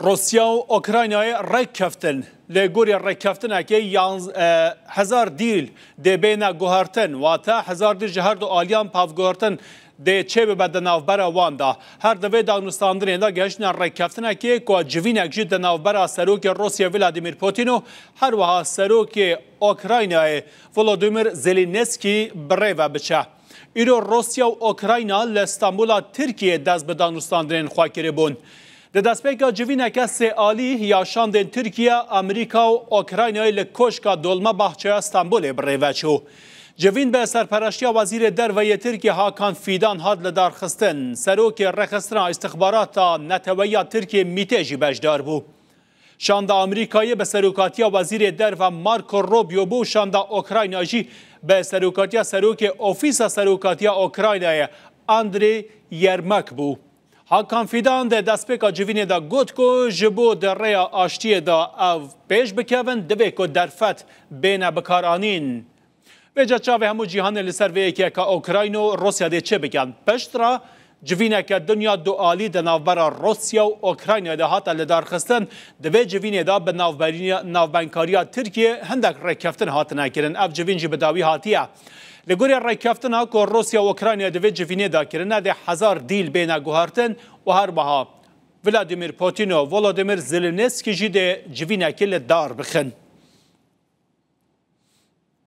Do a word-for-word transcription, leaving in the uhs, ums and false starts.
Rûsya û Ukraynayê rêk keftin. Li gorî rêkkeftinekê yanz-, e, hezar dîl dê bêne guhertin, wate hezar dîl ji her du aliyan pevguhertin dê çêbibe di navbera wan de. Her di vê danûstandinê de gehiştine rêkkeftinekê ku civînek jî di navbera serokê Rûsya Vladimir Putin û her wiha serokê Ukraynayê Volodymyr Zelensky bi rê ve biçe. Îro Rûsya û Ukrayna li Stenbola Tirkiyê dest bi danûstandinên xwe kiribûn. Di destpêka civîneke sê alî ya şandên Tirkiye, Amerîka û Ukraynayê li Koşka Dolmabahçeya Stenbolê bi rê ve çû. Civîn bi serpereştiya Wezîrê Derve yê Tirkiye Hakan Fidan hat lidarxistin. Serokê Rêxistina Îstixbarata Neteweya Tirkiye MÎT'ê jî beşdar bû. Şanda Amerîkayê bi serokatiya Wezîrê Derve Marco Rubio bû, şanda Ukrayna jî bi serokatiya serokê Ofîsa Serokatiya Ukraynayê Andriy Yermak bû. Hakan Fidan di destpêka civînê de got ku ji bo di rêya aştiyê de ev pêş bikevin, divê ku derfet bêne bikaranîn. Vêca çavê hemû cîhanê li ser vê yekê ka Ukrayna û Rûsya dê çi bikin. Piştre civîneke dinya dualî di navbera Rûsya û Ukrayna de hate lidarxistin. Di vê civînê de bi navberiya-, navbenkariya Tirkiye hindek rêkkeftin hatine kirin. Ev civîn jî bi dawî hatiye. Li gorî rêkkeftina ku Rûsya û Ukrayna di vê civînê de kirine, dê hezar dîl bêne guhertin û her wiha Vladimir Putin û Volodymyr Zelensky jî dê civînekê li dar bixin.